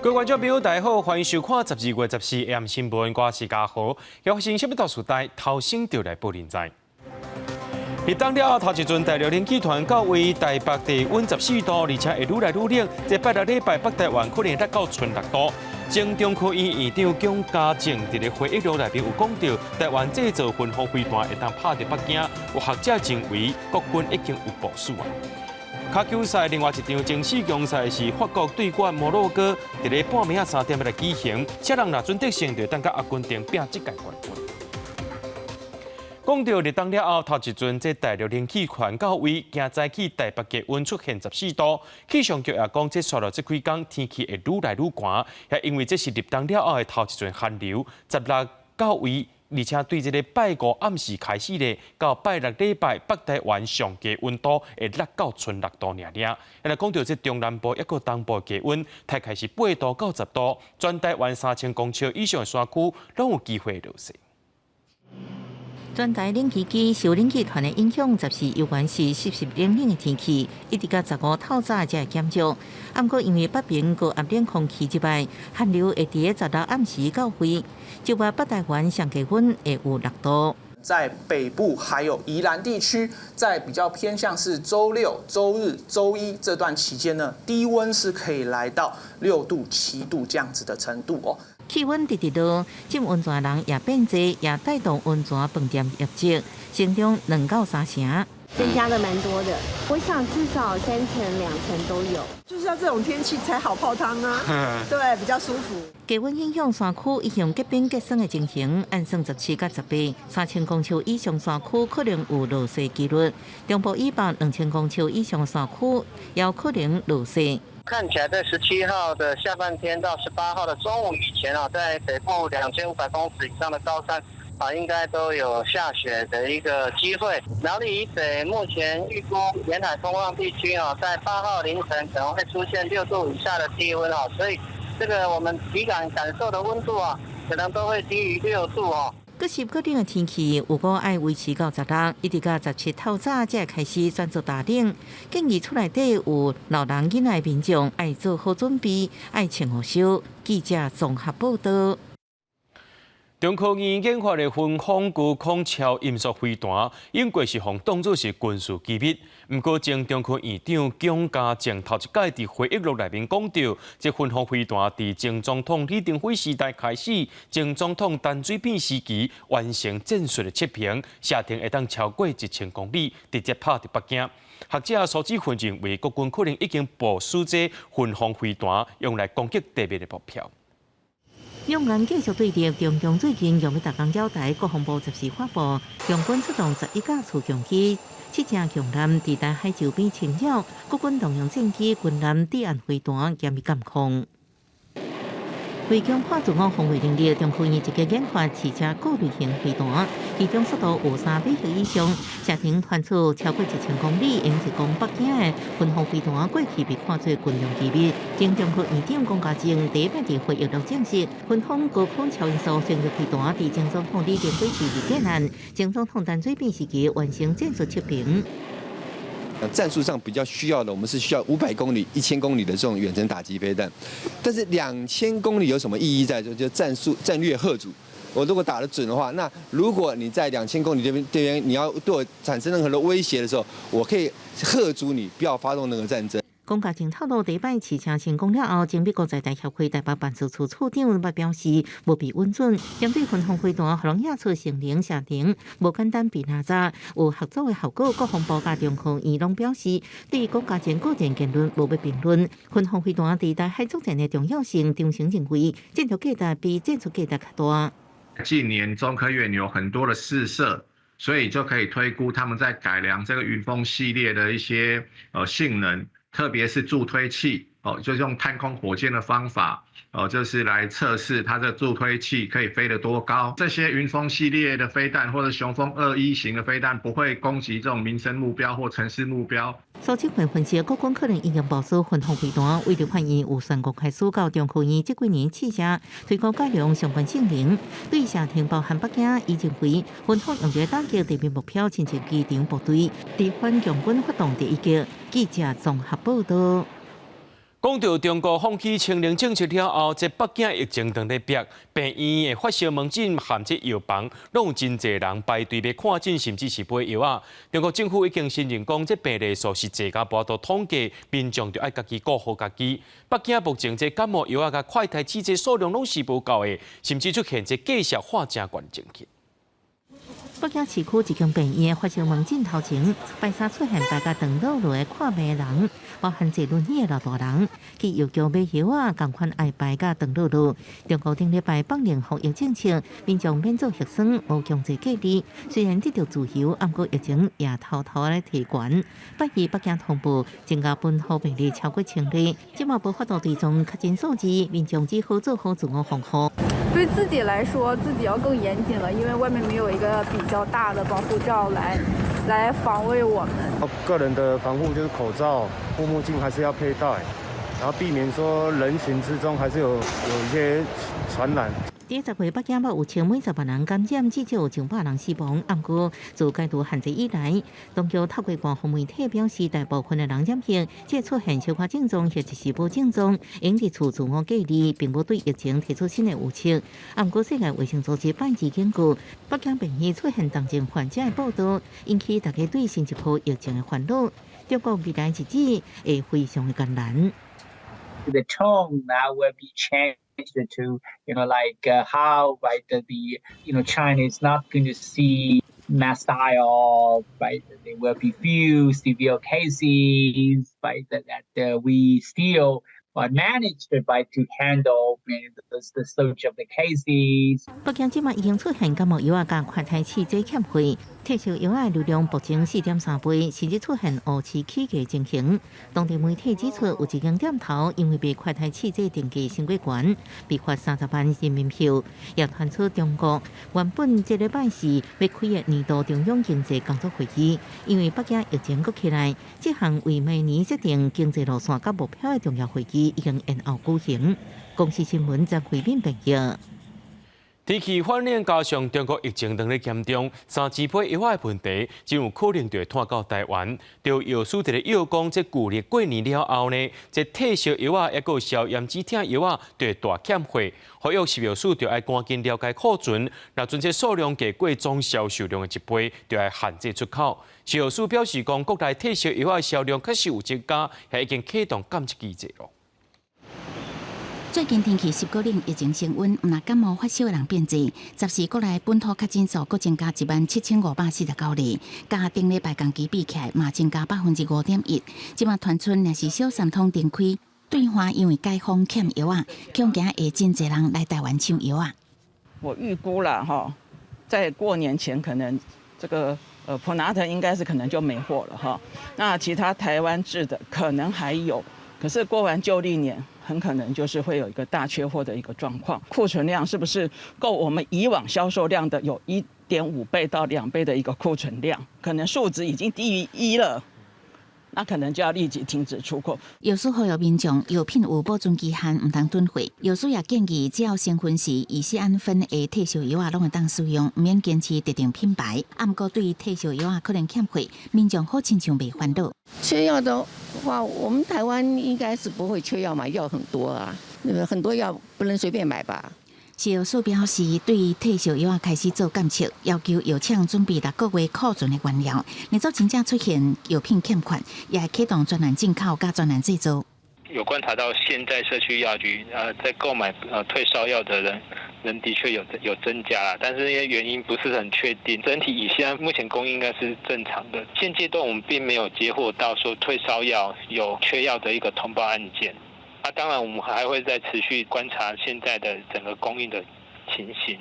各位觀眾朋友，大家好，歡迎收看12月14 AM 新聞，我是嘉豪。發生啥物大事代，頭先就來報恁知。立冬了後，頭一陣大陸冷氣團到位，台北地溫14度，而且會愈來愈冷。這拜六禮拜北台灣可能達到春六度。前中科院院長蔣家正佇咧會議錄內面有講到，台灣製造芬芳飛彈會當拍佇北京，有學者認為國軍已經有部署啊。跤球賽另外一場爭四強賽是法國對決摩洛哥，佇咧半暝仔3點來舉行，這人若準得勝，就等佮阿根廷拼這屆冠軍。講到立冬了後，頭一陣這大陸冷氣團到位，今早起台北氣溫出現14度。氣象局也講，這紲落這幾工天氣會愈來愈寒，也因為這是立冬了後的頭一陣寒流，16到位，而且對這个拜五暗時開始咧，到拜六禮拜北台灣上低溫度會落到賰6度爾爾。來講到這中南部抑閣東部氣溫，大概是8度到10度，全台灣3000公尺以上的山區攏有機會落雪。全台冷氣機受冷氣團的影響，14猶原是濕濕冷冷的天氣，一直到15透早才會減少。毋過因為北邊高壓冷空氣入來，寒流會佇16暗時到位，就話北台灣上低溫會有6度。在北部還有宜蘭地區，在比較偏向是週六、週日、週一這段期間呢，低溫是可以來到6度、7度這樣子的程度哦。氣溫直直落，浸溫泉的人也變濟，也帶動溫泉飯店業績，成長2到3成。增加了蠻多的，我想至少3成、2成都有。就是要這種天氣才好泡湯啊，對，比較舒服。低溫影響山區一向結冰結霜的情形，按算17佮18，3000公尺以上山區可能有落雪幾率，中部以北2000公尺以上山區也有可能落雪。看起來在17號的下半天到18號的中午以前啊，在北部2500公尺以上的高山啊，應該都有下雪的一個機會。苗栗以北目前預估沿海風浪地區啊，在8號凌晨可能會出現6度以下的低溫啊，所以這個我們體感感受的溫度啊，可能都會低於6度哦。閣濕閣冷的天氣，有估愛維持到16，一直到17透早才會開始轉做大冷。建議厝內底有老人囡仔的民眾愛做好準備，愛穿予少。記者綜合報道。中科院研發的芬芳高空超音速飛彈，英國是予當作是軍事機密。毋過，前中科院長蔣家正頭一擺佇回憶錄內面講到，這芬芳飛彈佇前總統李登輝時代開始，前總統陳水扁時期完成戰術的測評，射程會當超過1000公里，直接拍佇北京。學者蘇志芬認為，國軍可能已經部署這芬芳飛彈，用來攻擊地面的目標。兩岸繼續對立，中共最近用欲逐工擾台，國防部14發布，共軍出動11架雛強機、七隻強艦佇台海周邊侵擾，國軍動用戰機、軍艦、對岸飛彈嚴密監控。為強化自我防衛能力，中科院積極研發汽車過濾型飛彈，其中速度有3馬赫以上，射程傳出超過1000公里，用直攻北京的芬芳飛彈，過去被看作軍用機密。前中科院長蔣家正第一擺佇會議錄證實，芬芳高空超音速巡弋飛彈佇前總統李登輝時期建案，前總統陳水扁時期完成戰術測評。戰術上比較需要的，我們是需要500公里、1000公里的這種遠程打擊飛彈，但是2000公里有什麼意義在？就戰術戰略嚇阻。我如果打得準的話，那如果你在2000公里這邊你要對我產生任何的威脅的時候，我可以嚇阻你，不要發動那個戰爭。蔣家正透露，第一擺試射成功了後，前美國在台協會台北辦事處處長捌表示，無被允准針對芬芳飛彈予人驗出性能射程，無簡單被哪吒有合作的效果。國防部佮中科院攏表示，對蔣家正個人言論無欲評論。芬芳飛彈佇台海作戰的重要性，張成認為戰略價值比戰術價值較大。近年中科院有很多的試射，所以就可以推估他們在改良這個雲鋒系列的一些性能。特別是助推器哦，就是用探空火箭的方法哦，就是來測試它的助推器可以飛得多高。這些雲鋒系列的飛彈或者雄風21型的飛彈不會攻擊這種民生目標或城市目標。蘇志輝分析，國軍可能已經部署芬芳飛彈，為著發現有宣告開始到中科院這幾年試射推高改良相關性能，對射程包含北京，伊認為芬芳用來打擊地面目標，親像機場部隊，佇反共軍發動第一擊。記者綜合報道。講到中國放棄清零政策了後，這北京疫情當咧逼，病院的發燒門診和這藥房，攏有真濟人排隊欲看診，甚至是買藥仔。中國政府已經承認講，這病例數是濟甲無法度統計，民眾就愛家己顧好家己。北京目前這感冒藥仔佮快篩試劑數量攏是無夠的，甚至出現這價格化誠懸情形。北京市區一間病院的發燒門診頭前，拜三出現排甲長路路的看病人，包含坐輪椅的老大人，去藥局買藥仔，仝款愛排甲長路路。中國頂禮拜放靈防疫政策，民眾免做核酸，無強制隔離。雖然得著自由，毋過疫情也偷偷咧提懸。八二北京通報增加本土病例超過千例，這馬無法度追蹤確診數字，民眾只好做好自我防護。對自己來說，自己要更嚴謹了，因為外面沒有一個比較大的保護罩來防衛我們。個人的防護就是口罩、護目鏡還是要佩戴，然後避免說人群之中還是有一些傳染。第十月北京有千每十萬人感染，至少有上百人死亡。毋過自解除限制以來，當局透過官方媒體表示，大部分的人染疫，這出現小可症狀或者是無症狀，應佇厝自我隔離，並無對疫情提出新的預測。毋過世界衛生組織拜二警告，北京病院出現重症患者的報道，引起大家對新一波疫情的煩惱。中國未來日子會非常的艱難。 The tone now will be changed to like how, right, the China is not going to see mass die off, right? There will be few severe cases, right? That we still managed by to handle the surge of the cases. 北京這馬已經出現感冒藥仔佮快篩試劑欠貨，退燒藥仔流量暴增4.3倍，甚至出現烏市起價情形。當地媒體指出，有一間店頭因為賣快篩試劑定價傷過懸，被罰30萬人民幣。也傳出中國原本這禮拜四欲開的年度中央經濟工作會議，因為北京疫情閣起來，這項為明年設定經濟路線佮目標的重要會議已經延後舉行。公視新聞張惠敏報道。天氣反冷，加上中國疫情當咧嚴重，三支批藥仔的問題，真有可能就會拖到台灣。著藥師佇咧藥講，這舊曆過年了後呢，這退燒藥仔抑閣有消炎止疼藥仔就會大欠貨。呼籲食藥署就愛趕緊了解庫存，若陣這數量低過總銷售量的一倍，就愛限制出口。食藥署表示講，國內退燒藥仔的銷量確實有增加，也已經啟動監測機制囉。最近天氣濕閣冷，疫情升溫，毋但感冒發燒的人變濟。14國內本土確診數閣增加17,549例，佮頂禮拜同期比起來，嘛增加5.1%。這馬傳出若是小三通重開，對岸因為解封欠藥仔，恐驚會真濟人來台灣搶藥仔。我預估啦，哈，在過年前可能這個普拿疼應該是可能就沒貨了哈。那其他台灣製的可能還有，可是過完舊曆年，很可能就是會有一個大缺貨的一個狀況，庫存量是不是夠我們以往銷售量的有1.5倍到2倍的一個庫存量？可能數值已經低於一了，那可能就要立即停止出口。藥師呼籲民眾藥品有保存期限，毋通囤貨。藥師也建議，只要成分是乙酰氨酚的退燒藥仔，攏會當使用，毋免堅持特定品牌。啊，毋過對退燒藥仔可能欠貨，民眾好親像袂煩惱。缺藥的話，我們台灣應該是不會缺藥嘛，藥很多啊，很多藥不能隨便買吧。食藥署表示，對退燒藥仔開始做監測，要求藥廠準備6個月庫存的原料。若做真正出現藥品欠缺，也會啟動專案進口佮專案製造。有觀察到，現在社區藥局在購買退燒藥的人的確有增加，但是因為原因不是很確定。整體以現在目前供應應該是正常的。現階段我們並沒有接獲到說退燒藥有缺藥的一個通報案件。啊，當然我們還會再持續觀察現在的整個供應的情形。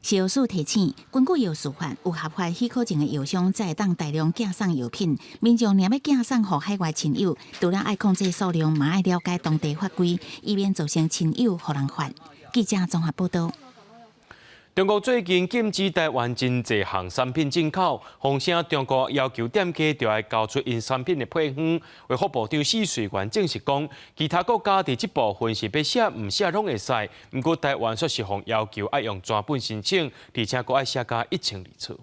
食藥署提醒，根據藥師法，有合法許可證的藥商才會當大量寄送藥品。民眾若欲寄送予海外親友，除了愛控制數量，嘛愛了解當地法規，以免造成親友予人煩。記者綜合報道。中國最近禁止台灣真濟項產品進口，風聲中國要求店家就愛交出𪜶產品的配方。衛福部長許瑞元證實講，其他國家佇這部分是欲寫毋寫攏會使，毋過台灣卻是予要求愛用紙本申請，而且閣愛寫甲一清二楚。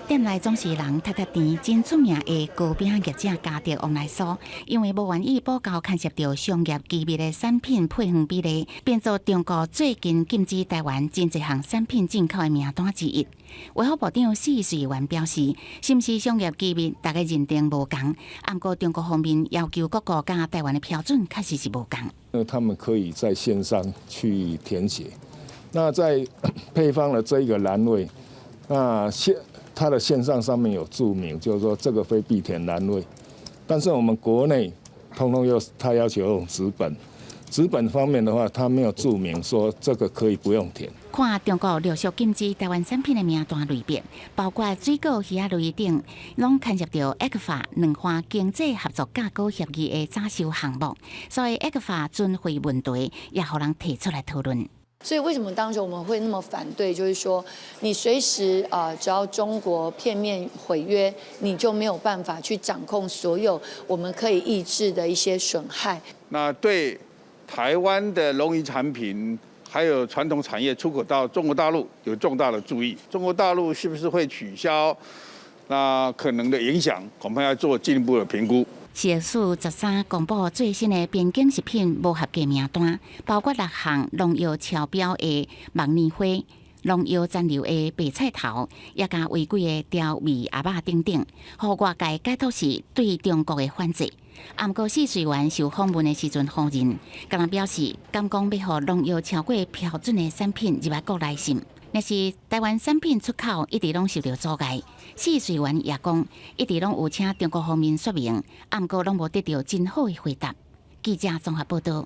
店內總是人踢踢甜，真出名的糕餅業者嘉德王來蘇，因為無願意報告牽涉著商業機密的產品配方比例，變做中國最近禁止台灣真濟項產品進口的名單之一。衛福部長施瑞元表示，是毋是商業機密，大家認定無仝，毋過中國方面要求各國佮台灣的標準確實是無仝。那他們可以在線上去填寫，那在配方的這一個欄位，那線。它的線上上面有註明，就是說這個非必填欄位，但是我們國內通通要他要求用紙本，紙本方面的話，他沒有註明說這個可以不用填。看中國陸續禁止台灣產品的名單類別，包括水果、魚仔類等，攏牽涉著 ECFA 兩岸經濟合作架構協議的早收項目，所以 ECFA 存廢問題也予人提出來討論。所以為什麼當時我們會那麼反對？就是說，你隨時啊，只要中國片面毀約，你就沒有辦法去掌控所有我們可以抑制的一些損害。那對台灣的農漁產品還有傳統產業出口到中國大陸有重大的助益。中國大陸是不是會取消？那可能的影響，恐怕要做進一步的評估。食藥署13公布最新的邊境食品無合格名單，包括六項農藥超標的木棉花、農藥殘留的白菜頭，也佮違規的調味鴨仔等等，予外界解讀是對中國的反制。毋過施瑞元受訪問的時陣否認，敢若表示敢講欲予農藥超過標準的產品入來國內審。若是台灣產品出口一直攏受著阻礙，施瑞元也講一直攏有請中國方面說明，毋過攏無得著真好的回答。記者綜合報道。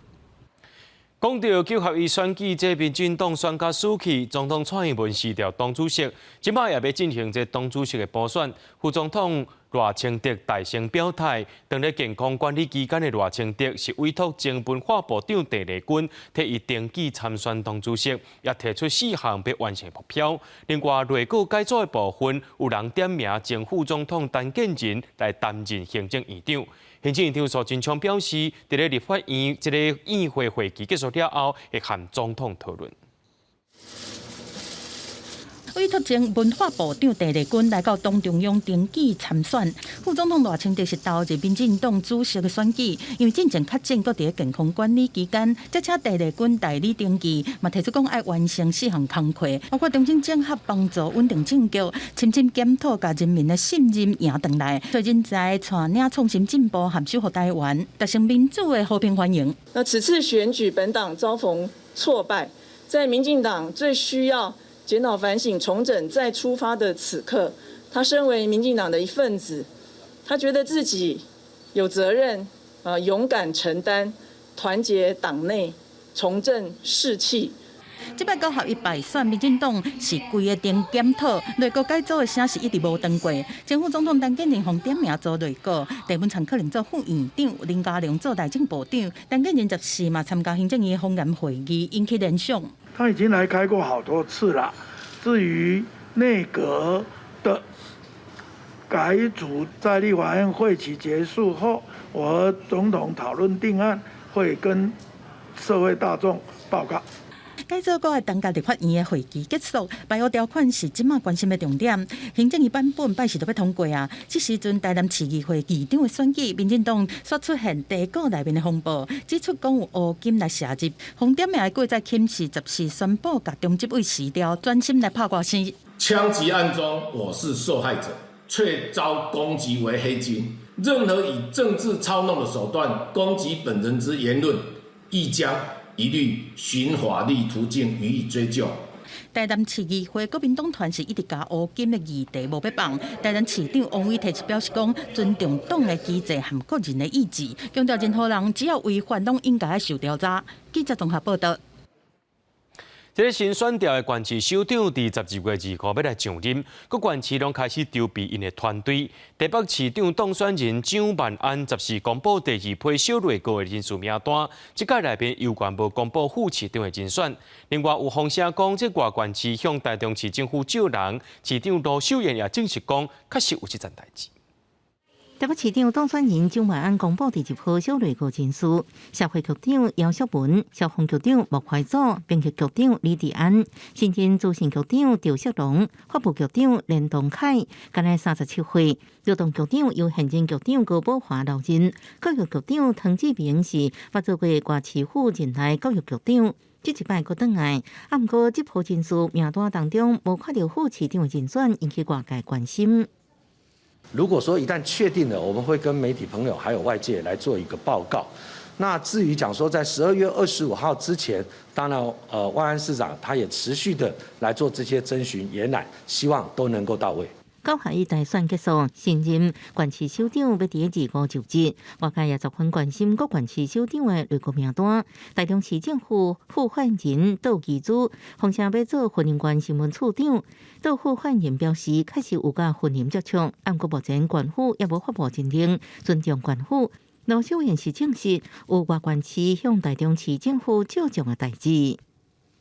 講著九合一選舉，這民進黨選甲輸去，總統蔡英文辭掉黨主席，這擺也欲進行這黨主席的補選。副總統賴清德大聲表態，當咧健康管理期間的賴清德是委託前文化部長鄭麗君替伊登記參選黨主席，也提出四項欲完成目標。另外，內閣改組的部分，有人點名前副總統陳建仁來擔任行政院長。行政院長蘇貞昌表示，佇咧立法院這個院會會期結束了後，會和總統討論。委託前文化部長鄭麗君來到黨中央登記參選，副總統賴清德是投入民進黨主席的選舉，因為進前確診閣佇咧健康管理期間，才請鄭麗君代理登記，嘛提出講愛完成四項工課，包括重新整合幫助穩定政局，深深檢討共人民的信任贏轉來，所以人才帶領創新進步和守護台灣，達成民主的和平繁榮。那此次選舉，本黨遭逢挫敗，在民進黨最需要檢討反省、重整再出發的此刻，他身為民進黨的一份子，他覺得自己有責任，勇敢承擔，團結黨內，重振士氣。這擺九合一敗選，民進黨是規个定檢討，內閣改組的聲是一直無斷過。前副總統陳建仁予點名做內閣，鄭文燦可能做副院長，林佳龍做內政部長。陳建仁14嘛參加行政院紅岩會議，引起聯想。他已經來開過好多次了。至於內閣的改組，在立法院會期結束後，我和總統討論定案，會跟社會大眾報告。改組閣愛等共立法院的會期結束，排污條款是這馬關心的重點。行政院版本拜四就欲通過啊！這時陣台南市議會議長的選舉，民進黨煞出現地庫內面的風暴，指出講有烏金來挾入，予點名的郭在清是14宣布共中執委辭掉，專心來拍歌星。槍擊案中我是受害者，卻遭攻擊為黑金。任何以政治操弄的手段攻擊本人之言論，亦將一律循法律途徑予以追究。台南市議會國民黨團是一直共烏金的議題無欲放。台南市長王威提出表示講，尊重黨的機制和個人的意志，強調任何人只要違法，攏應該受調查。記者綜合報道。這个新選調的縣市首長佇12月25欲來上任，各縣市攏開始籌備𪜶的團隊。台北市長當選人蔣萬安14公布第二批小內閣的人事名單，這屆內面猶原無公布副市長的人選。另外有風聲講，這外縣市向台中市政府借人，市長盧秀燕也證實講，確實有這層代誌。台北市長當選人蔣萬安公布第一波小內閣人事，社會局長姚淑文、消防局長莫懷祖、編譯局長李治安、新任資訊局長趙世龍、法務局長連東凱，今年37歲。勞動局長由現任局長高寶華留任，教育局長湯志明是捌做過外市府任內教育局長。這一擺閣轉來，啊，毋過這波人事名單當中無看著副市長的人選，引起外界關心。如果說一旦確定了，我們會跟媒體朋友還有外界來做一個報告。那至於講說在12月25號之前，當然，萬安市長他也持續的來做這些徵詢研覽，希望都能夠到位。九合一大選結束，新任縣市首長欲佇25就職，外界也十分關心各縣市首長的內閣名單。台中市政府副發言人杜其珠，風聲欲做雲林縣新聞處長。杜副發言人表示，確實有佮雲林接觸，毋過目前縣府猶無發布人令，尊重縣府。盧秀燕是證實有外縣市向台中市政府借將的代誌。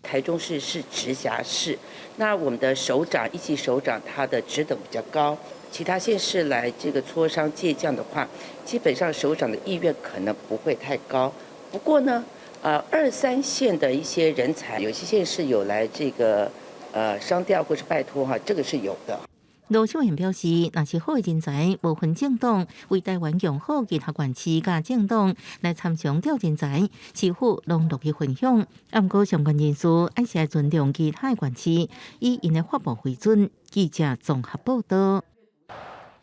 台中市是直轄市，那我們的首長一級首長他的職等比較高，其他縣市來這個磋商借將的話，基本上首長的意願可能不會太高。不過呢，二三線的一些人才，有些縣市有來這個商調或是拜託哈，這個是有的。盧秀燕表示，若是好的人才，無分政黨，為台灣用好其他縣市佮政黨來參詳調人才，市府攏樂意分享。毋過相關人士還是愛尊重其他的縣市，以𪜶的發布為準。記者綜合報道。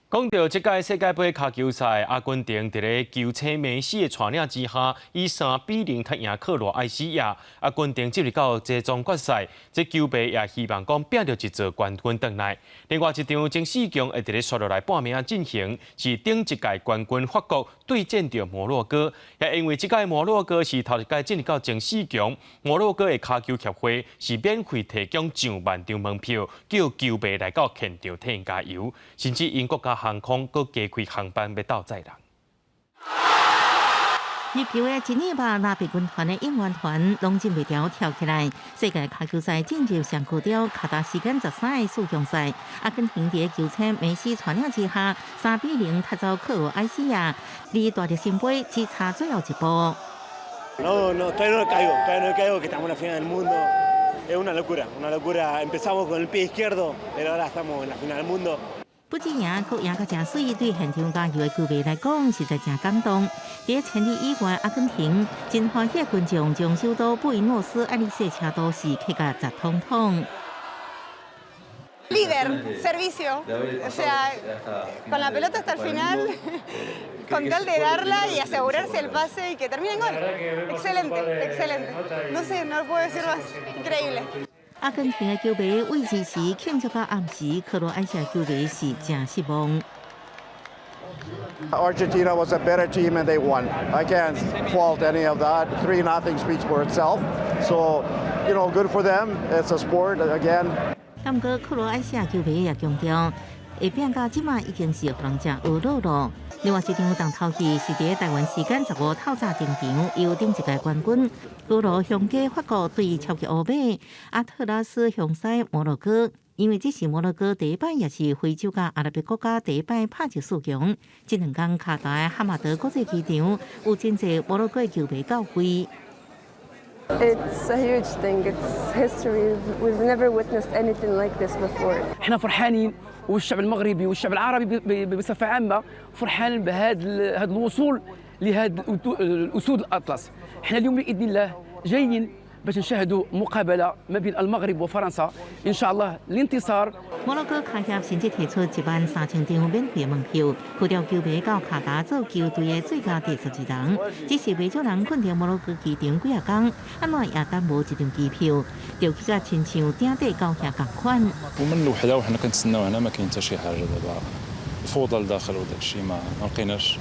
講到這屆世界盃跤球賽，阿根廷佇咧球星梅西的帶領之下，以3比0踢贏克羅埃西亞。阿根廷進入到這總決賽，這球迷也希望講拼著一座冠軍轉來。另外一場前四強會佇咧紲落來半暝仔進行，是頂一屆冠軍法國對戰著摩洛哥。也因為這屆摩洛哥是頭一屆進入到前四強，摩洛哥的跤球協會是免費提供上萬張門票，叫球迷來到現場替𪜶加油，甚至𪜶國家航空閣加開航班欲鬥載人。入球的日內瓦拉伯軍團的應援團攏禁袂牢跳起來。世界跤球賽進入上高潮，卡達時間13个四強賽，阿根廷佇球星梅西帶領之下，3比0踢走克羅埃西亞，離大力神杯只差最後一步。 No, no, todavía no caigo, todavía no caigo que estamos en la final del mundo. Es una locura, una locura. Empezamos con el pie izquierdo, pero ahora estamos en la final del mundo. 不止贏，閣贏甲誠媠，對現場加油的球迷來講，實在誠感動。佇千里以外，阿根廷真歡喜的群眾將首都布宜諾斯艾利斯車道是客甲雜通通。 Líder, servicio, o sea, con la pelota hasta el final, con tal de darla y asegurarse el pase y que termine en gol. Excelente, excelente. No sé, no puedo decir más. Increíble. 阿根廷的球迷為支持慶祝到暗時，克羅埃西亞球迷是誠失望。 Argentina was a better team and they won. I can't fault any of that. 3-0 speaks for itself. So, good for them. It's a sport again. 毋過克羅埃西亞球迷也強調，會拼到這馬已經是予人誠懊惱囉。另外一場重頭戲是佇台灣時間15透早登場，由頂一屆冠軍高盧雄雞法國對超級烏馬阿特拉斯雄獅摩洛哥。因為這是摩洛哥第一擺，也是非洲佮阿拉伯國家第一擺拍入四強。這兩工卡達的哈馬德國際機場有真濟摩洛哥的球迷到會。 It's a huge thing. It's history. We've never witnessed anything like this before. احنا فرحانين والشعب المغربي والشعب العربي بصفه عامه فرحان بهذا هذا الوصول لهذا الاسود الاطلس. احنا اليوم باذن الله جايين باش نشاهدوا مقابله ما بين المغرب وفرنسا ان شاء الله الانتصار. 摩洛哥跤協甚至提出1萬3千張免費門票，呼召球迷到卡達做球隊的最佳第12人。只是袂少人睏佇摩洛哥機場幾仔工，按怎也等無一張機票，就去甲親像鼎底狗兄仝款。 ومن الوحده وحنا كنتسناو هنا ما كاين حتى شي حاجه دابا فوضى لداخل وداك الشيء ما ما لقيناش.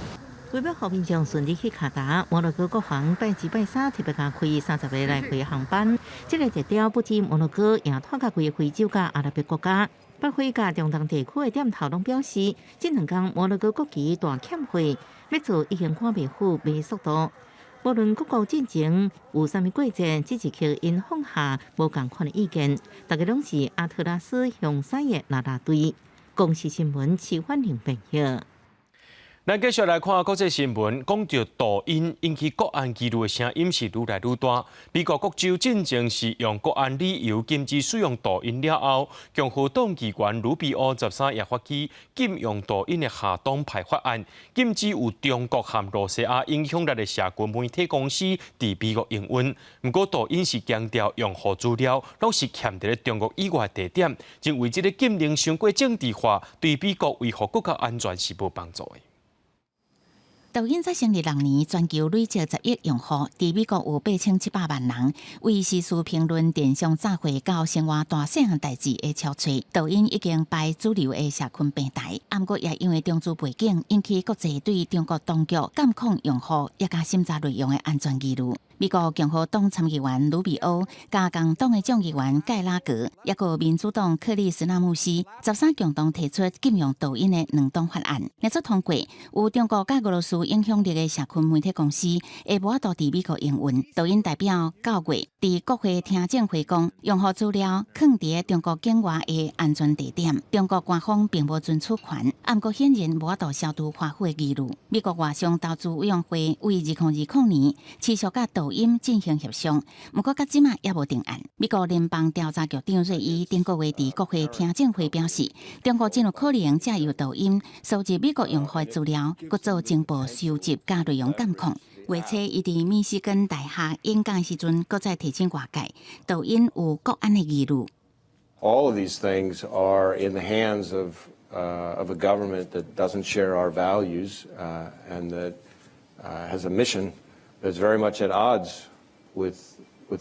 為欲予民眾順利去卡達，摩洛哥國航拜二拜三特別加開30個來回航班。這個熱潮不止摩洛哥，也拖甲規個非洲佮阿拉伯國家。北非佮中東地區的店頭攏表示，這兩工摩洛哥國旗大欠貨，欲做已經趕袂赴賣速度。無論各國進前有啥物過節，這一刻𪜶放下無仝款的意見，大家攏是阿特拉斯雄獅的啦啦隊。公視新聞，徐歡玲編譯。咱繼續來看國際新聞，講著抖音引起國安疑慮的聲音是愈來愈大。美國各州進前是用國安理由禁止使用抖音了後，共和黨議員魯比歐13也發起禁用抖音的下黨派法案，禁止有中國和露西亞影響力的社群媒體公司佇美國營運。毋過抖音是強調用戶資料攏是徛佇咧中國以外地點，認為這个禁令傷過政治化，對美國維護國家安全是無幫助的。抖音才成立6年，全球累積10億用戶，佇美國有8700萬人。為時事評論、電商詐貨到生活大細項代誌的超吹，抖音已經排主流的社群平台。毋過也因為中資背景，引起國際對中國當局監控用戶，也佮審查內容的安全疑慮。美國共和黨參議員魯比歐、佮共黨的眾議員蓋拉格，抑閣民主黨克里斯納姆斯，13共同提出禁用抖音的兩黨法案，若做通過，有中國佮俄羅斯影響力的社群媒體公司會無法度佇美國營運。抖音代表9月佇國會聽證會講，用戶資料囥佇中國境外的安全地點，中國官方並無存儲權，毋過顯然無法度消除華府的疑慮。美國外商投資委員會為2020年持續佮抖音進行協商，毋過到這馬猶無定案。美國聯邦調查局長瑞伊頂個月佇國會聽證會表示，中國真有可能藉由抖音收集美國用戶資料，閣做情報收集佮內容監控。月初，伊佇密西根大學演講時陣，閣再提醒外界，抖音有國安的疑慮。 All of these things are in the hands of a government that doesn't share our values and that has a mission that's very much at odds with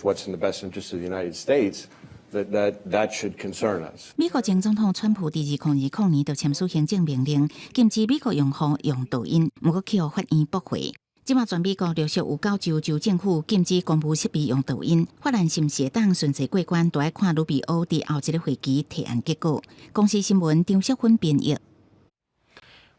what's in the best interest of the United States. That should concern us. 美國前總統川普佇2020年就簽署行政命令，禁止美國用戶用抖音，毋過去予法院駁回。這馬全美國陸續有九州州政府禁止公務設備用抖音，法案是毋是會當順利過關，都愛看魯比歐佇後一个會期提案結果。公視新聞張淑芬編譯。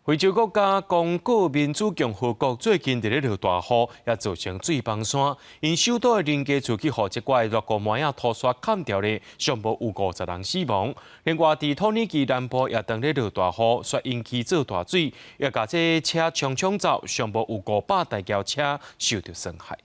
非洲國家剛果民主共和國最近佇咧落大雨，也造成水崩山。𪜶首都的人家厝去予這寡熱鍋麥仔塗沙崁掉咧，上無有50人死亡。另外，佇土耳其南部也當咧落大雨，煞引起做大水，也共這車衝衝走，上無有500台轎車受著損害。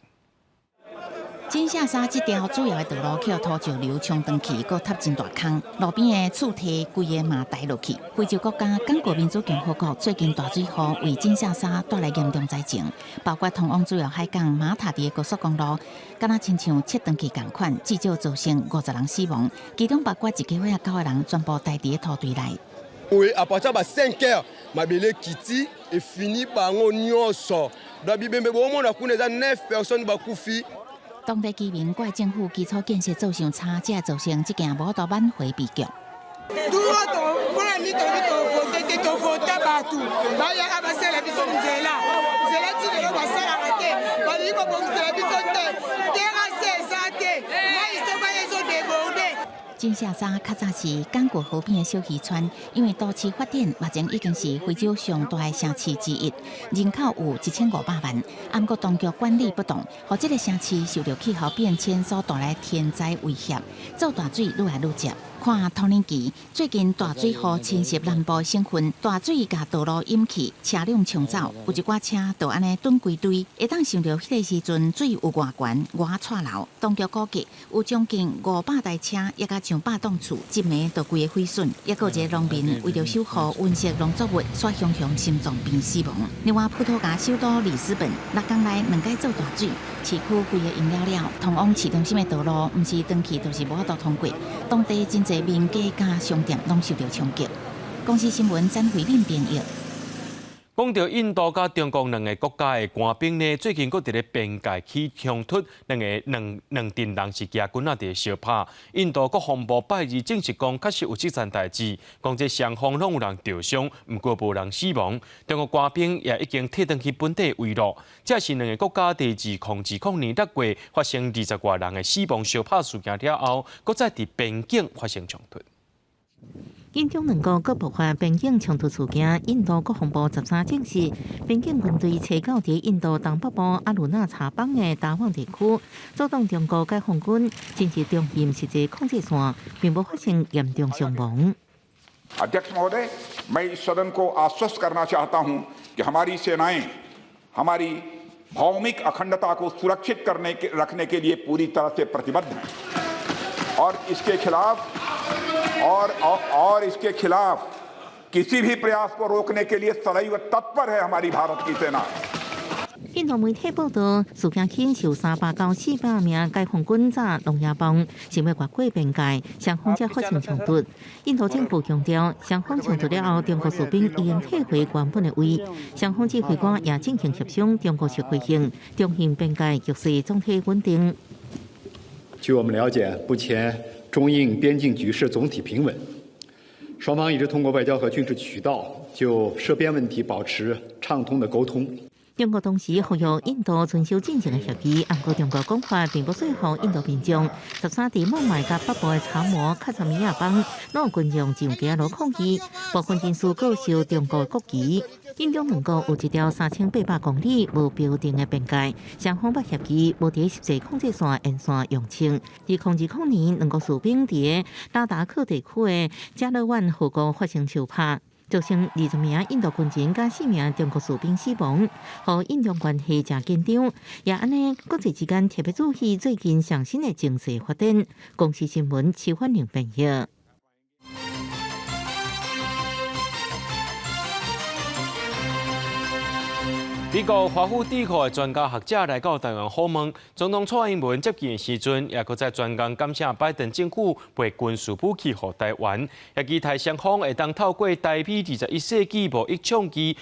金沙薩這條主要的道路去予土石流沖斷去，閣塌真大空，路邊的厝體規个嘛臺落去。非洲國家剛果民主共和國最近大水雨為金沙薩帶來嚴重災情，包括通往主要海港馬塔迪的高速公路，敢若親像切斷去仝款，至少造成50人死亡，其中包括一家伙仔九个人全部待佇土堆內。 Oui, à partir de 5 heures, mabele ekiti efini bango nyonso. Donc bibembe bomona kuna eza 9 personnes bakufi. 當地居民怪政府基礎建設做傷差，才造成這件無法度挽回悲劇。 mpona nini tovote te tovota bato bayaka basala biso nzela nzela ti lelo basalaka te balingi kobongisela biso te terrasse eza te mai soki ezodéborde. 金沙薩較早是剛果河邊的小漁村，因為都市發展，目前已經是非洲上大的城市之一，人口有1500萬。毋過當局管理不當，予這个城市受著氣候變遷所帶來天災威脅，做大水愈來愈捷。看土耳其最近大水雨侵襲南部省份，大水共道路淹去，車輛沖走，有一寡車就按呢盹規堆。會當想著彼个時陣水有偌懸，偌掣流。當局估計有將近500台車，抑佮上百棟厝，一暝就規个毀損。抑閣有一个農民為著守護溫室農作物，煞雄雄心臟病死亡。另外，葡萄牙首都里斯本6工內兩擺做大水，市區規个淹了了，通往市中心的道路，毋是斷去，就是無法度通過。當地真濟民家佮商店攏受著衝擊。公視新聞詹慧敏編譯。講著印度佮中國兩个國家的官兵呢，最近閣佇咧邊界起衝突，兩个兩兩陣人是舉棍仔佇咧相拍。印度國防部拜二證實講，確實有這層代誌，講這雙方攏有人著傷，毋過無人死亡。中國官兵也已經退轉去本地圍路。這是兩个國家佇2020年6月發生20外人的死亡相拍事件了後，閣再佇邊境發生衝突。印中兩國閣爆發邊境衝突事件，印度國防部13證實，邊境軍隊初九佇印度東北部阿魯納查邦的達旺地區，阻擋中國解放軍進入中印實際控制線，並無發生嚴重傷亡。 अध्यक्ष महोदय, मैं इस सदन को आश्वस्त करना चाहता हूं कि कि हमारी सेनाएं हमारी भौमिक अखंडता को सुरक्षित करने के रखने के लिए पूरी तरह से प्रतिबद्ध हैं और इसके खिलाफ और इसके खिलाफ किसी भी प्रयास को रोकने के लिए सदैव तत्पर है हमारी भारत की सेना。印度媒體報道，事件起受300到400名解放軍炸狼牙棒，想欲越過邊界，雙方才發生衝突。印度政府強調，雙方衝突了後，中國士兵已經退回原本的位。雙方指揮官也進行協商，中國是回應，中印邊界局勢總體穩定。據我們了解，目前中印邊境局勢總體平穩，雙方一直通過外交和軍事渠道就涉邊問題保持暢通的溝通。中國同時呼籲印度遵守進前的協議，毋過中國講法並無說服印度民眾。13佇孟買佮北部的查謨卡什米亞邦，攏有群眾上街路抗議，部分人士閣燒中國國旗。印中兩國有一條3800公里無標定的邊界，雙方捌協議無佇實際控制線沿線用槍。2020年，兩國士兵佇拉達克地區的加勒萬河谷發生相拍。造成20名印度軍人佮4名中國士兵死亡，予印中關係誠緊張。也按呢，國際之間特別注意最近上新的情勢發展。公視新聞徐婉玲編譯。美國華府智庫的專家學者來到台灣訪問，總統蔡英文接見的時陣，也閣再專工感謝拜登政府撥軍事武器予台灣，也期待雙方會當透過台美21世紀貿易倡議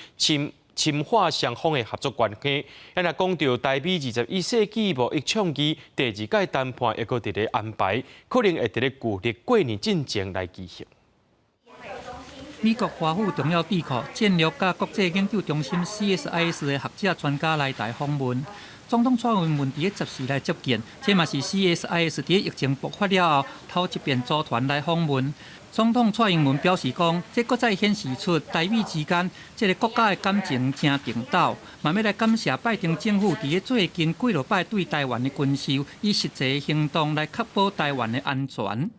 深化雙方的合作關係。啊，若講到台美21世紀貿易倡議第二屆談判，抑閣佇咧安排，可能會佇咧舊曆過年進前來舉行。美國華府重要智庫戰略佮國際研究中心 CSIS 的學者專家來台訪問，總統蔡英文佇咧14來接見，這嘛是 CSIS 佇咧疫情爆發了後頭一遍組團來訪問。總統蔡英文表示講，這閣再顯示出台美之間這個國家的感情誠長久，嘛欲來感謝拜登政府佇咧最近幾落擺對台灣的軍售，以實際行動來確保台灣的安全。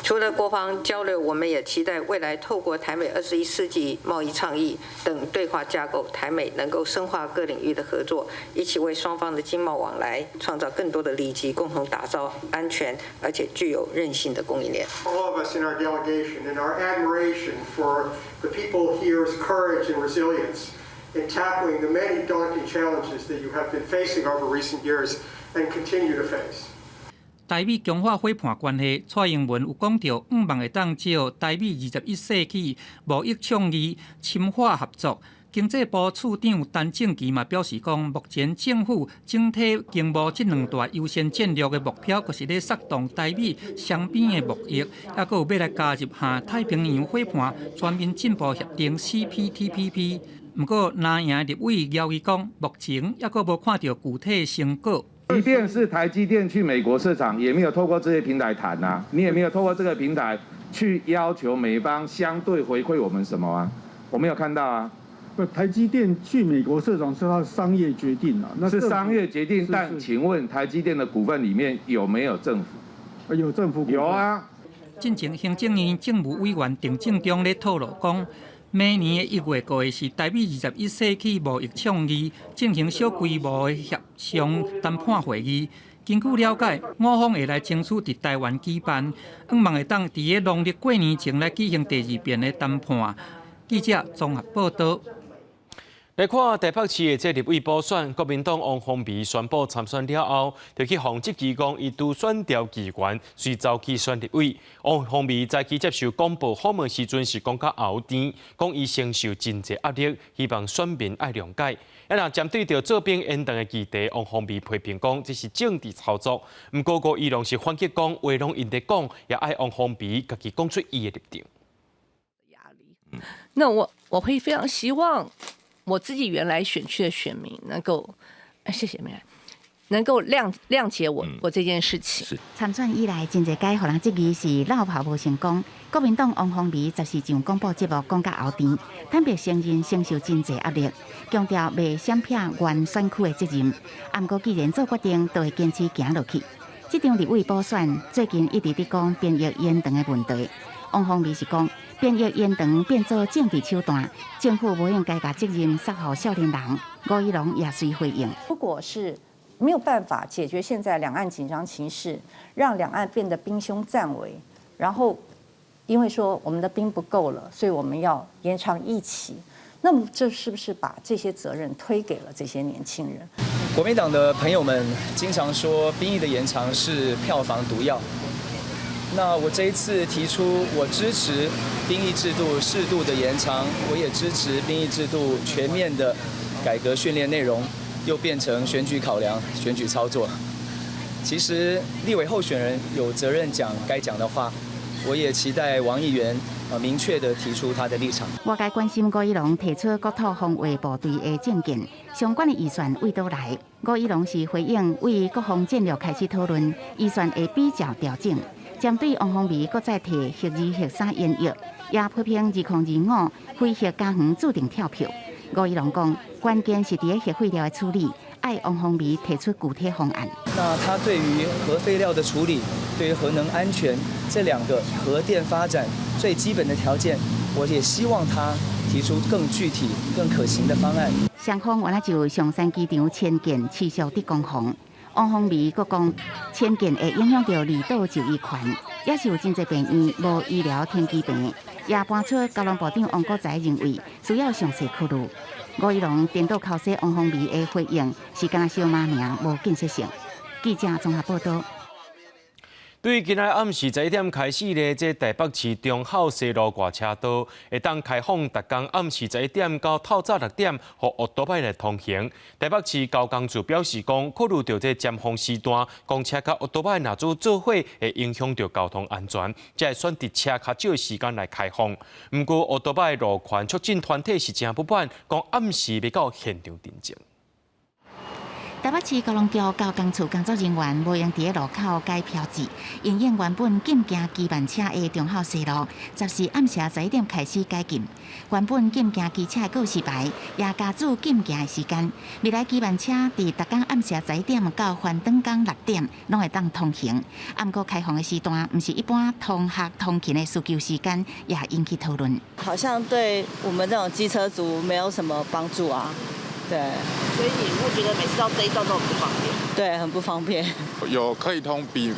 除了國防交流，我們也期待未來透過台美21世紀貿易倡議等對話架構，台美能夠深化各領域的合作，一起為雙方的經貿往來創造更多的利基，共同打造安全而且具有韌性的供應鏈。 All of us in our delegation and our admiration for the people here's courage and resilience in tackling the many daunting challenges that you have been facing over recent years and continue to face. 台美強化夥伴關係，蔡英文有講著，向望會當藉台美21世紀貿易倡議深化合作。經濟部次長陳正祺嘛表示講，目前政府整體經貿這兩大優先戰略的目標，就是咧策動台美雙邊的貿易，抑閣有欲來加入下太平洋夥伴全面進步協定 CPTPP。毋過，藍營立委姚伊講，目前抑閣無看著具體成果。即便是台積電去美國設廠，也沒有透過這些平台談啊，你也沒有透過這個平台去要求美方相對回饋我們什麼啊？我沒有看到啊。不，台積電去美國設廠是它的商業決定啊，那是商業決定。但請問台積電的股份裡面有沒有政府？有政府股。有啊。進前行政院政務委員陳建中咧透露講，明年的1月5日是台美21世紀貿易倡議進行小規模的協商談判會議。根據了解，五方會來爭取佇台灣舉辦，向望會當佇咧農曆過年前來舉行第二遍的談判。記者綜合報道。來看台北市的這立委補選，國民黨王鴻薇宣布參選了後，就去予質疑講伊拄選調議員，隨走去選立委。王鴻薇早起接受廣播訪問時陣是講較喉甜，講伊承受真濟壓力，希望選民愛諒解。啊，若針對著做兵延長的議題，王鴻薇批評講這是政治操作。毋過過伊攏是反擊講話攏𪜶佇講，也愛王鴻薇家己講出伊的立場。壓力。那我會非常希望。我自己原來選區的選民能夠，謝謝美蘭，能夠諒解我這件事情。參選以來，真濟擺予人質疑是落跑無成功。國民黨王鴻薇14上廣播節目講甲喉甜，坦白承認承受真濟壓力，強調袂閃避原選區的責任。毋過既然做決定，就會堅持行落去。這場立委補選最近一直佇講兵役延長的問題。王鴻薇是講，兵役延長變做政治手段，政府無應該共責任捒予少年人。吳怡農也隨回應：如果是沒有辦法解決現在兩岸緊張情勢，讓兩岸變得兵凶戰危，然後因為說我們的兵不夠了，所以我們要延長役期，那麼這是不是把這些責任推給了這些年輕人？國民黨的朋友們經常說兵役的延長是票房毒藥。那我這一次提出，我支持兵役制度適度的延長，我也支持兵役制度全面的改革訓練內容，又變成選舉考量、選舉操作。其實立委候選人有責任講該講的話，我也期待王議員明確的提出他的立場。外界關心吳怡農提出國土防衛部隊的政見，相關的預算為佗來？吳怡農是回應對國防戰略開始討論，預算會比照調整。針對王鴻薇閣再提核二、核三延役，也批評2025非核家園注定跳票。吳怡農講，關鍵是佇核廢料的處理，愛王鴻薇提出具體方案。那他對於核廢料的處理，對於核能安全這兩個核電發展最基本的條件，我也希望他提出更具體、更可行的方案。雙方原來就松山機場遷建持續佇攻防。王鴻薇閣講，遷建會影響著離島就醫權，也是有真濟病院無醫療停機坪，也搬出交通部長王國材認為需要詳細考慮。吳怡農顛倒剾洗王鴻薇的回應是干焦相罵爾，無建設性。記者綜合報道。對今仔暗時11點開始咧，這台北市忠孝西路外車道會當開放，逐工暗時十一點到透早6點，予歐多擺來通行。台北市交工處表示講，考慮著這尖峰時段，公車佮歐多擺若做做伙，會影響著交通安全，才會選擇車較少的時間來開放。毋過歐多擺路權促進團體是誠不滿，講暗時欲到現場訂正。台北市交通局交工處工作人員無閒佇路口改標誌，因應原本禁行機慢車的忠孝西路，14暗時11點開始解禁。原本禁行機車的告示牌也加註禁行的時間。未來機慢車佇逐工暗時十一點到翻轉工6點，攏會當通行。毋過開放的時段，毋是一般通學通勤的需求時間，也引起討論。好像對我們這種機車族沒有什麼幫助啊。對，所以你會覺得每次到這一段都很不方便？對，很不方便。有可以通比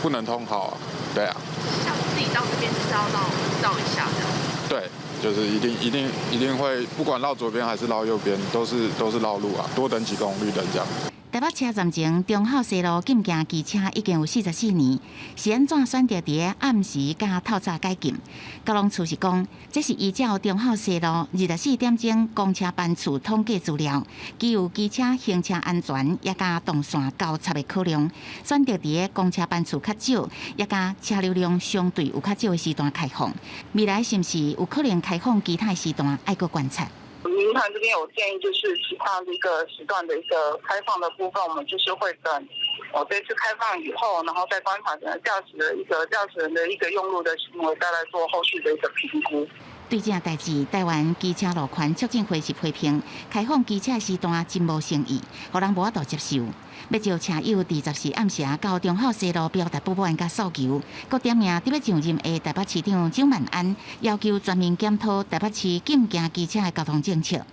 不能通好啊，對啊。像自己到這邊就是要繞繞一下這樣。對，就是一定一定一定會，不管繞左邊還是繞右邊，都是繞路啊，多等幾個紅綠燈這樣。台北車站前忠孝西路禁行機車已經有44年，是按怎選擇佇暗時佮透早解禁？交通處是講，這是依照忠孝西路24點鐘公車班次統計資料，基於機車行車安全，也佮動線交叉的考量，選擇佇公車班次較少，也佮車流量相對有較少的時段開放。未來是毋是有可能開放其他時段，愛閣觀察。民團這邊有建議，就是其他的一個時段的一個開放的部分，我們就是會等我這次開放以後，然後再觀察駕駛人的一個用路的行為，再來做後續的一個評估。對這代誌，台灣機車路權促進會是批評，開放機車時段真無誠意，予人無法度接受。欲召車友佇14暗時到忠孝西路表達不滿佮訴求，閣點名佇欲上任的台北市長蔣萬安，要求全面檢討台北市禁行機車的交通政策。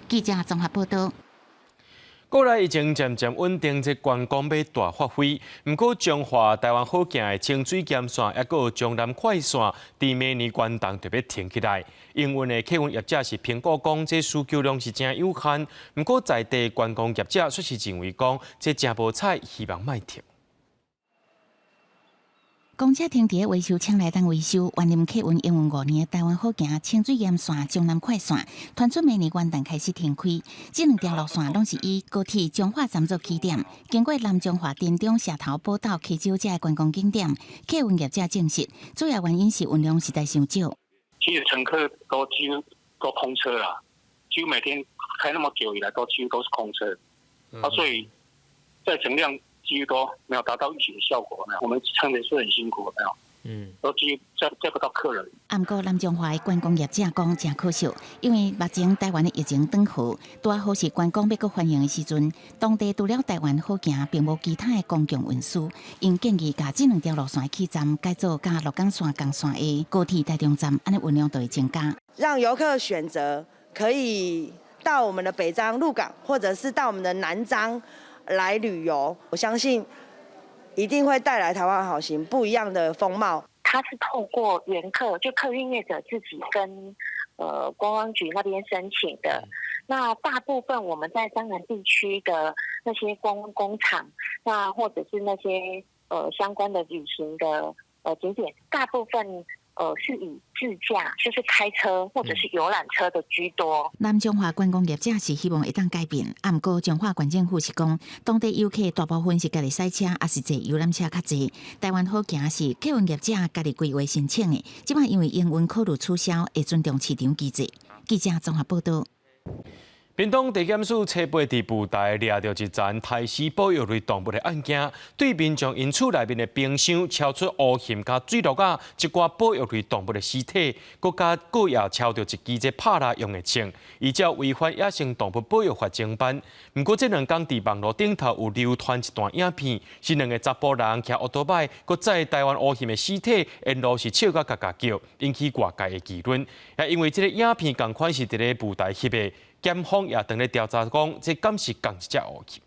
記者綜合報道。國內疫情漸漸穩定，這觀光欲大發揮。毋過，彰化台灣好行的清水岩線，抑閣有彰南快線，佇明年元旦就欲停起來。營運的客運業者是評估講，這需求量是誠有限。毋過，在地觀光業者卻是認為講，這誠無彩，希望莫停。公車停佇維修廠內等維修，原任客運營運5年的台灣好行清水岩線、彰南快線，傳出明年元旦開始停開。這兩條路線攏是以高鐵彰化站做起點，經過南彰化、田中、社頭、寶斗、溪洲這个觀光景點。客運業者證實，主要原因是運量實在傷少。其實乘客都幾乎都空車啦，幾乎每天開那麼久以來，都幾乎都是空車，啊，所以載乘量幾乎都沒有達到預期的效果。我們撐的是很辛苦，沒有。都接載載不到客人。啊，毋過南彰化的觀光業者講誠可惜，因為目前台灣的疫情轉好，拄仔好是觀光欲閣繁榮的時陣，當地除了台灣好行，並無其他的公共運輸。𪜶建議共這兩條路線的起站改做佮鹿港線仝線的高鐵台中站，按呢運量就會增加。讓遊客選擇可以到我們的北彰鹿港，或者是到我們的南彰來旅遊，我相信一定會帶來台灣好行不一樣的風貌。他是透過原客，就客運業者自己跟觀光局那邊申請的。那大部分我們在彰南地區的那些觀光工廠，那或者是那些相關的旅行的景點，大部分是以自駕，就是開車或者是遊覽車的居多。南彰化觀光業者是希望會當改變，啊，毋過彰化縣政府是講，當地遊客大部分是家己駛車，抑是坐遊覽車較濟。台灣好行是客運業者家己規劃申請的，這擺因為營運考慮取消，會尊重市場機制。記者綜合報道。屏東地檢署初八佇布袋掠著一層刣死保育類動物的案件，對民眾𪜶厝內面的冰箱抄出烏熊佮水鹿仔一寡保育類動物的屍體，閣佮閣也抄著一支這拍獵用的槍，依照違反野生動物保育法偵辦。毋過這兩工佇網路頂頭有流傳一段影片，是兩个查埔人騎歐多擺，閣載台灣烏熊的屍體，沿路是笑甲嘎嘎叫，引起外界的議論。也因為這个影片仝款是佇咧布袋翕的。檢方也當咧調查，講這敢是仝一隻烏熊。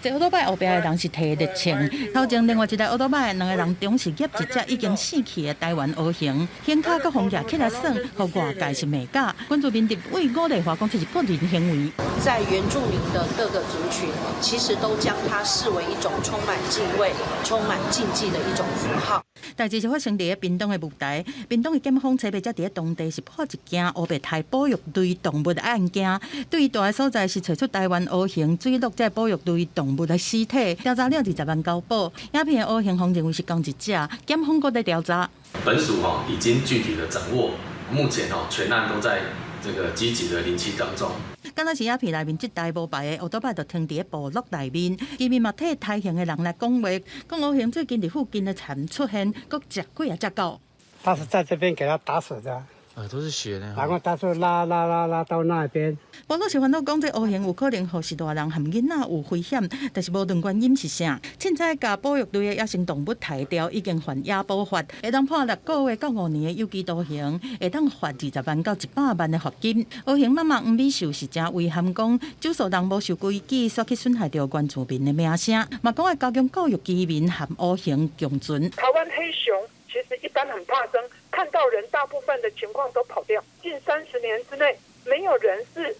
坐歐多擺後壁的人是提著槍，頭前另外一台歐多擺兩个人同時挾一隻已經死去的台灣烏熊，胸跤閣予攑起來耍，予外界是罵甲。關注民立委伍麗華講，這是個人行為。在原住民的各個族群，其實都將它視為一種充滿敬畏、充滿禁忌的一種符號。代誌是發生佇咧屏東的木台，屏東的檢方初八才佇咧當地是破一件烏白刣保育類動物的案件，對於蹛的所在是揣出台灣烏熊、水鹿這保育類動物的屍體，調查了20萬交保。影片的烏熊予認為是仝一隻，檢方閣咧調查。本署吼已經具體的掌握，目前吼全案都在這個積極的厘清當中。敢若是影片內面這台無牌的歐多擺就停佇咧部落內面，居民嘛替刣熊的人來講話，講烏熊最近佇附近的田出現，閣食幾仔隻狗。他是在這邊給他打死的。啊，都是血呢。然後他是拉拉拉拉到那邊。部落是煩惱講，這烏熊有可能予序大人和囡仔有危險，但是無論原因是啥，凊彩共保育類的野生動物刣掉，已經犯野保法，會當判6個月到5年的有期徒刑，會當罰20萬到100萬的罰金。烏熊媽媽黃美秀是誠遺憾講，少數人無守規矩，煞去損害著原住民的名聲，嘛講愛加強教育居民和烏熊共存。台灣黑熊其實一般很怕生。看到人，大部分的情況都跑掉。近30年之內，沒有人是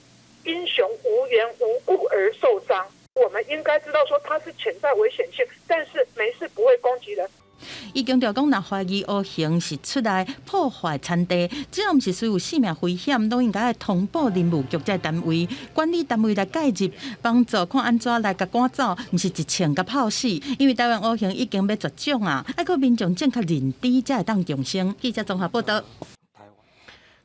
因熊無緣無故而受傷。我們應該知道說它是潛在危險性，但是沒事不會攻擊人。伊強調講，若懷疑烏熊是出來破壞田地，只要毋是屬有性命危險，攏應該通報林務局這單位、管理單位來介入，幫助看按怎來共趕走，毋是一槍共拍死。因為台灣烏熊已經欲絕種啊，愛靠民眾正確認知才會當共生。記者綜合報道。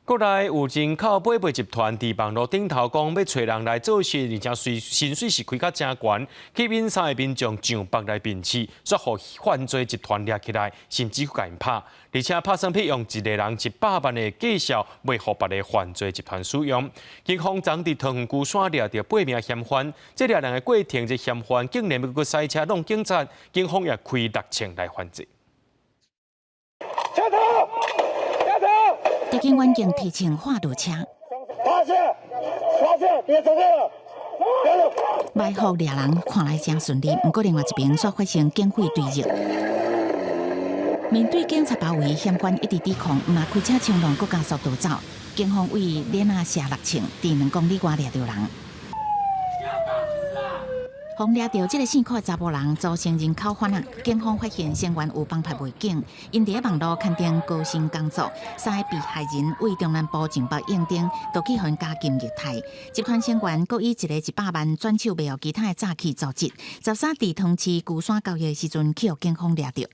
國內有人口買賣集團佇網路頂頭講欲揣人來做事，而且薪水是開較誠懸，吸引三个民眾上北來面試，煞予犯罪集團掠起來，甚至共𪜶拍，而且拍算去用一个人100萬的介紹賣予別个犯罪集團使用。警方昨佇桃園龜山掠著八名嫌犯，這掠人的過程，這嫌犯竟然欲閣駛車挵警察，警方也開六槍來還擊。車頭，車頭！特警員警提槍喝落車，趴下，趴下，別走了，埋伏掠人看來誠順利，毋過另外一邊煞發生警匪對峙。面對警察包圍，嫌犯一直抵抗，毋但開車衝撞，閣加速逃走。警方為鏈仔射六槍，佇2公里外掠著人。予掠著這个姓柯的查埔人組成人口販仔，警方發現成員有幫派背景，𪜶佇咧網路刊登高薪工作，三个被害人為中南部上北應徵，都去予𪜶加金虐待。集團成員閣以一个100萬轉手賣予其他的詐騙組織。13佇桃園市龜山交易的時陣，去予警方掠著。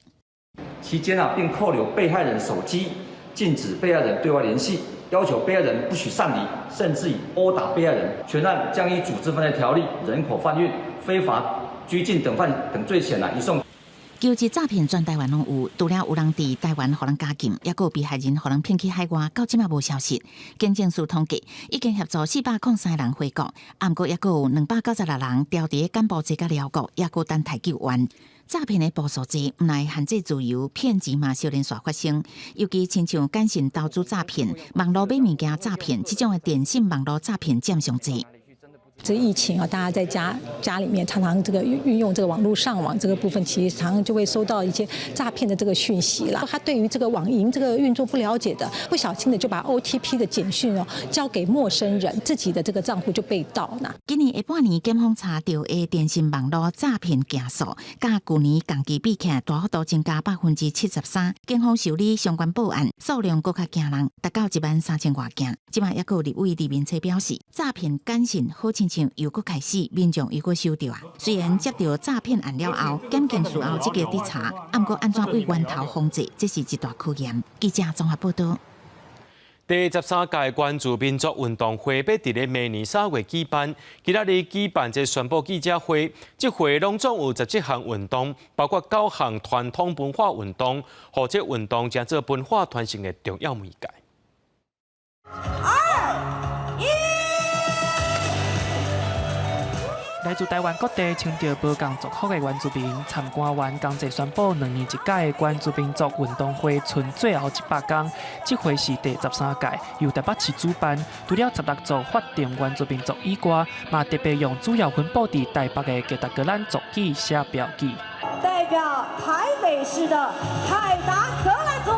期間啊，並扣留被害人手機，禁止被害人對外聯繫，要求被害人不許擅離，甚至以毆打被害人。全案將依組織犯罪條例、人口販運、非法拘禁等犯等罪嫌啊，移送。求職詐騙全台灣攏有，除了有人佇台灣予人監禁，抑閣有被害人予人騙去海外，到這馬無消息。警政署統計，已經協助403人回國，毋過抑閣有296人牢佇柬埔寨佮寮國，抑閣等待救援。詐騙的步數濟，毋但限制自由，騙錢嘛相連紲發生。尤其親像簡訊投資詐騙、網路買物件詐騙，這種的電信網路詐騙佔上濟。這疫情啊，大家在家裡面常常這個運用這個網絡上網這個部分，其實常常就會收到一些詐騙的這個訊息啦。他對於這個網銀這個運作不了解的，不小心的就把 OTP 的簡訊哦交給陌生人，自己的這個賬戶就被盜啦。今年下半年，檢方查著的電信網路詐騙件數，佮舊年同期比起來，大幅度增加73%。警方受理相關報案數量閣較驚人，達到1萬3千外件。這馬抑閣有立委李明哲表示，詐騙簡訊好親像又閣開始，民眾又閣收著啊。雖然接著詐騙案了後，檢警事後積極佇查，毋過按怎對源頭防制，這是一大考驗。記者綜合報道。第13屆原住民族運動會欲佇咧明年3月舉辦，今仔日舉辦這宣布記者會，這會攏總有17項運動，包括九項傳統文化運動，予這運動成做文化傳承的重要媒介。二、一。來自台灣各地穿著無仝族服的原住民參觀完，共齊宣布兩年一屆的原住民族運動會賰最後100工。這回是第13屆，由台北市主辦。除了16族法定原住民族以外，嘛特別用主要分布佇台北的凱達格蘭族語寫標記。代表台北市的凱達格蘭族。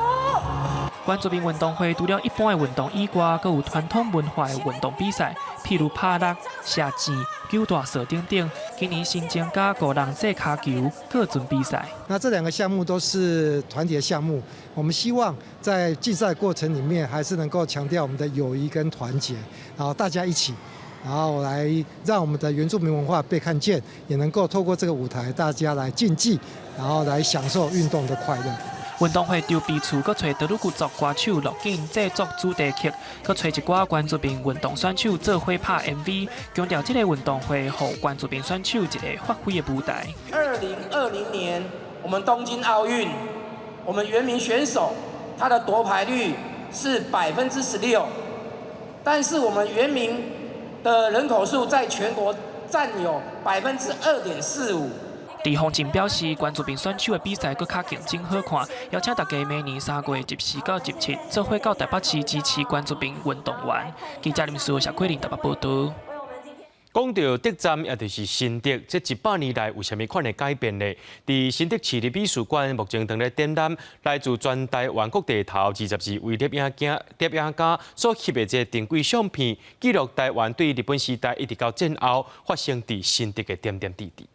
原住民運動會除了一般的運動以外，閣有傳統文化的運動比賽，譬如拍橐、射箭、搝大索等等。今年新增加五人制跤球個人比賽。那這兩個項目都是團體的項目，我們希望在競賽過程裡面，還是能夠強調我們的友誼跟團結，然後大家一起，然後來讓我們的原住民文化被看見，也能夠透過這個舞台，大家來競技，然後來享受運動的快樂。運動會籌備處閣揣德魯固族歌手樂景製作主題曲，閣揣一寡原住民運動選手做伙拍 MV，強調這個運動會予原住民選手一個發揮的舞台。 2020年，我們東京奧運，我們原民選手他的奪牌率是16%，但是我們原民的人口數在全國佔有2.45%。李鴻進表示，原住民選手的比賽閣較競爭好看，邀請大家明年3月24到27，做伙到台北市支持原住民運動員。記者林書謝桂林台北報道。講著竹站，也就是新竹，這100年來有啥物款的改變呢？佇新竹市立美術館目前正咧展覽來自全台灣各地頭22位攝影家所翕的這個珍貴相片，記錄台灣對日本時代一直到戰後發生佇新竹的點點滴滴。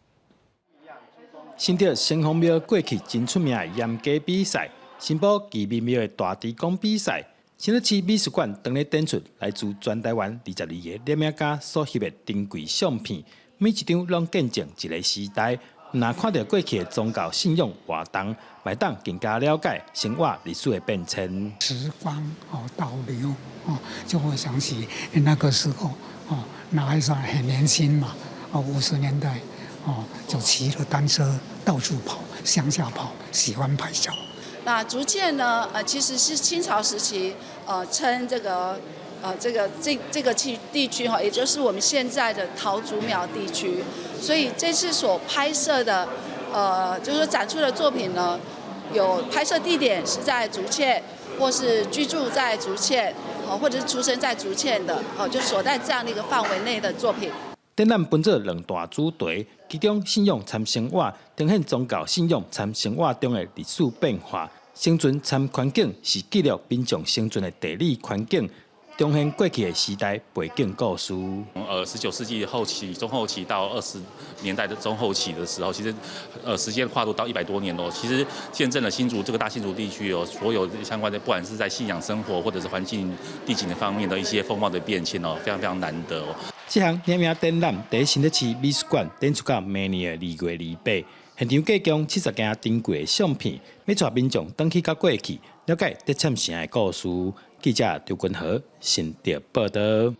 新竹城隍廟過去真出名的鹽雞比賽，新埔旗民廟的大豬公比賽，新竹市美術館當咧展出來自全台灣22個攝影家所翕的珍貴相片，每一張攏見證一個時代。毋但看著過去的宗教信仰活動，嘛會當更加了解生活歷史的變遷。時光哦倒流哦，就會想起那個時候哦，那還算很年輕嘛哦，50年代。哦，就騎着單車到處跑，鄉下跑，喜歡拍照。那竹塹呢？其實是清朝時期，稱這個區地區哈，也就是我們現在的桃竹苗地區。所以這次所拍攝的，就是說展出的作品呢，有拍攝地點是在竹塹，或是居住在竹塹，或者是出生在竹塹的，哦，就所在這樣的一個範圍內的作品。展覽分做兩大主題，其中信仰參生活，呈現宗教信仰參生活中的歷史變化；生存參環境是記錄民眾生存的地理環境，重現過去的時代背景故事。 19世紀後期、中後期到20年代的中後期的時候，其實時間跨度到100多年咯。其實見證了新竹這個大新竹地區哦，所有相關的，不管是在信仰生活或者是環境地景的方面的一些風貌的變遷哦，非常非常難得哦。這項攝影展覽佇新竹市美術館展出到明年的2月28，現場提供70件珍貴的相片，欲帶民眾轉去到過去，了解竹塹城的故事。記者劉君和新竹報道。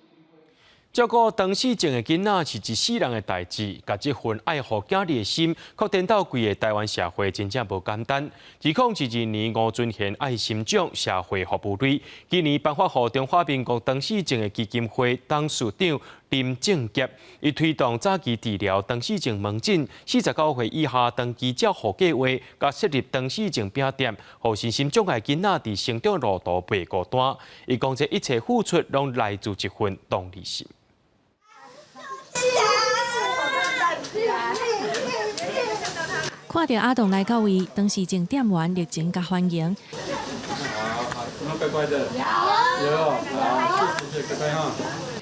照顧唐氏症的囡仔是一世人的代誌，共這份愛護囝兒的心，擴展到規个台灣社會，真正無簡單。2022年吳尊賢愛心獎社會服務類，今年頒發予中華民國唐氏症的基金會董事長林正傑，伊推動早期治療唐氏症門診、49歲以下長期照護計劃，佮設立唐氏症餅店，予身心障礙囡仔佇成長路途袂孤單。伊講這一切付出，攏來自一份同理心。看著阿棟來到位，唐氏症店員熱情共歡迎。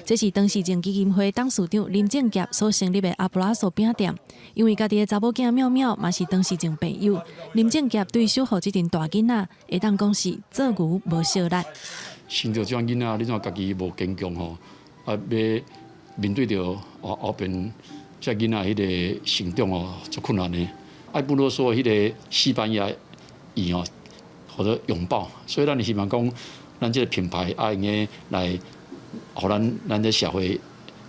這是唐氏症基金會董事長林正傑所成立的阿布拉索餅店。因為家己的查某囝妙妙嘛是唐氏症病友，林正傑對守護這陣大囡仔，會當講是做牛無惜力。生著這款囡仔，你怎家己無堅強吼？啊，欲面對著後後邊這囡仔彼个成長哦，足困難的。愛不如說彼个西班牙語吼，或者擁抱，所以咱希望講，咱這个品牌愛用個來，予咱咱這社會，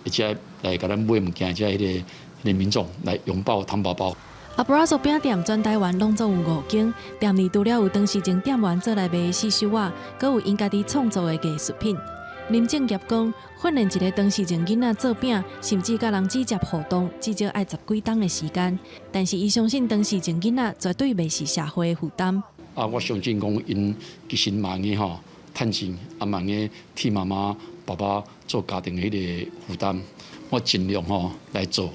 會遮來共咱買物件，遮彼个彼个民眾來擁抱糖寶寶。阿布拉索餅店全台灣攏總有五間，店內除了有唐氏症店員做來賣的刺繡仔，閣有𪜶家己創作的藝術品。林正業講，訓練一個唐氏症囡仔做餅，甚至佮人直接互動，至少愛十幾冬的時間。但是伊相信唐氏症囡仔絕對袂是社會的負擔。啊，我相信講，𪜶其實嘛會吼趁錢，啊嘛會替媽媽、爸爸做家庭的彼个負擔。我盡量吼來做，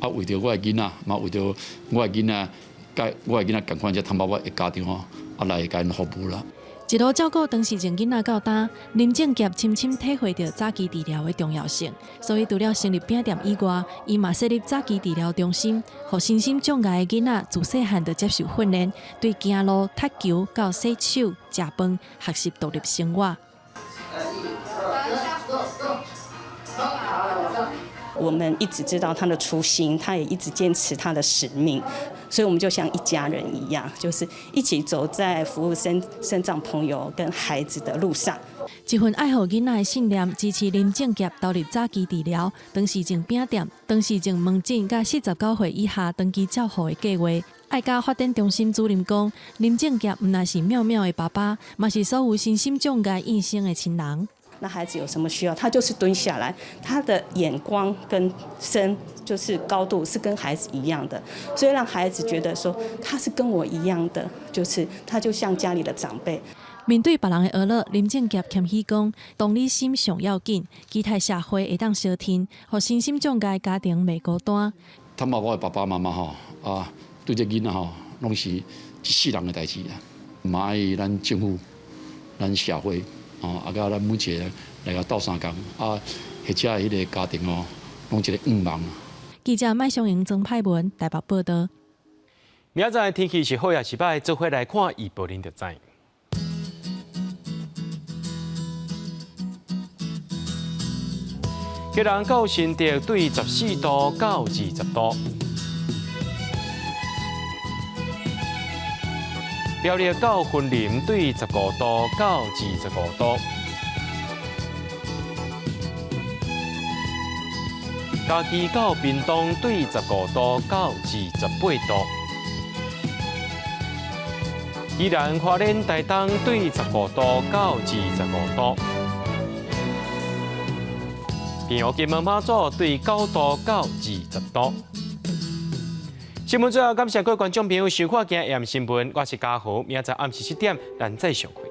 啊為著我的囡仔，嘛為著我的囡仔，佮我的囡仔仝款，這糖寶寶的家長吼，啊來共𪜶服務啦。一路照顧唐氏症囡仔到今，林正傑深深體會著早期治療的重要性。所以除了成立餅店以外，伊嘛設立早期治療中心，予身心障礙的囡仔自細漢就接受訓練，對行路、踢球到洗手、食飯，學習獨立生活。我們一直知道他的初心，他也一直堅持他的使命，所以我們就像一家人一樣，就是一起走在服務身障朋友跟孩子的路上。這份愛護囡仔的信念，支持林正傑投入早期治療、唐氏症餅店、唐氏症門診，佮49歲以下長期照護的計劃。愛家發展中心主任講，林正傑毋但是妙妙的爸爸，嘛是所有身心障礙應生的親人。那孩子有什麼需要，他就是蹲下來，他的眼光跟身就是高度是跟孩子一樣的，所以讓孩子覺得說他是跟我一樣的，就是他就像家裡的長輩。面對別人的呵咾，林正傑謙虛講，同理心上要緊，期待社會會當相挺，予身心障礙家庭袂孤單。糖寶寶的爸爸媽媽吼，啊，對這囡仔吼，攏是一世人的代誌啊，嘛愛咱政府、咱社會。哦，啊，佮咱每一个來共鬥相共，啊，或者彼个家庭哦，攏一个願望。記者麥松英、曾派文台北報道。明仔載天氣是好抑是䆀，做伙來看預報恁就知。基隆到新竹對14度到20度。苗栗到雲林對15度到25度，嘉義到屏東對15度到28度，宜蘭花蓮台東對15度到25度，平湖金門馬祖對9度到20度。新聞最後感謝各位觀眾朋友收看今日的新聞，我是嘉豪，明仔載暗時7點，咱再相會。